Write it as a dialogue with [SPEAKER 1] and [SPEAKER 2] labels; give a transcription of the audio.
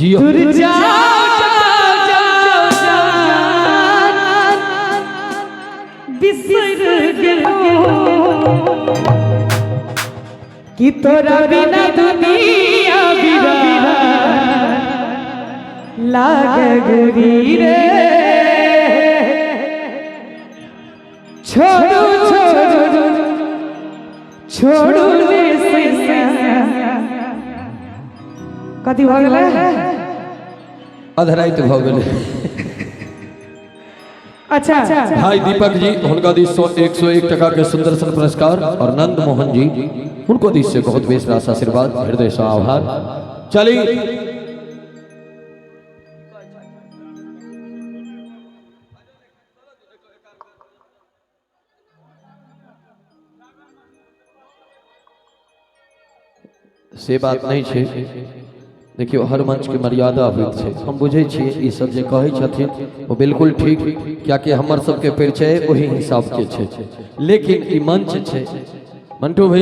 [SPEAKER 1] जियो।
[SPEAKER 2] दूर जाओ जाओ जाओ जान बिसर गेलो कि तोरा बिना दुनिया बिरा लागे गोरी रे। छोड़ू छोड़ू छोड़ू रे सैया। कथी भऽ गेलै?
[SPEAKER 1] अधराइत भऽ गेलै।
[SPEAKER 2] अच्छा।
[SPEAKER 1] भाई दीपक जी, हुनका दिस से 101 टका के सुंदर सन पुरस्कार और नंद मोहन जी, हुनको दिस से बहुत बेस रास आशीर्वाद, हृदय से आभार। चली, से बात नहीं छै। देखियौ, हर मंच के मर्यादा होइत छै। हम बुझै छियै, ई सब जे कहै छथिन ओ बिल्कुल ठीक, कियाकि हमर सबके परिचय ओही हिसाब के छै, लेकिन ई मंच छै मंटू भैया।